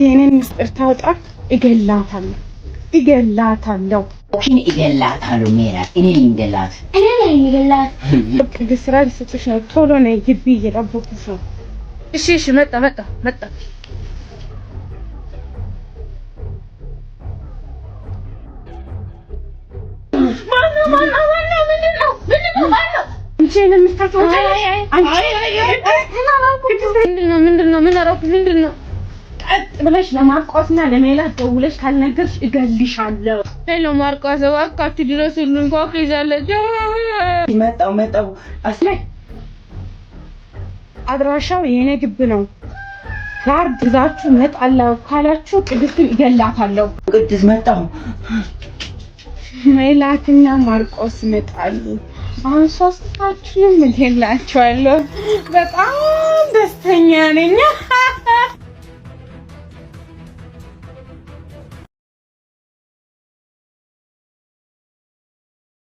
የኔን ምስጢር ታውጣ፣ እገላታለሁ፣ እገላታለሁ። እኔ እገላታለሁ። ሜላት እኔ ነኝ የምገላት። እኔ ነኝ የምገላት። ቅድስት ስራ ሊሰጥሽ ነው። ቶሎ ነይ፣ ግቢ እየጠበኩሽ ነው። እሺ እሺ፣ መጣ መጣ መጣ። ምንድን ነው? ምን አደረኩ? ምንድን ነው? ቀጥ ብለሽ ለማርቆስና ለሜላት ደውለሽ ካልነገርሽ እገልሻለሁ። Hello ማርቆስ፣ እባካችሁ ድረሱልኝ፣ ኮክ ይዛለች። መጣው መጣው። አስላይ አድራሻው የኔ ግቢ ነው። ጋርድ ይዛችሁ እመጣለሁ ካላችሁ ቅድስትን እገላታለሁ። ቅድስት መጣው። ሜላትና ማርቆስ ይመጣሉ። አሁን ሶስታችሁንም እገላችኋለሁ። በጣም ደስተኛ ነኝ።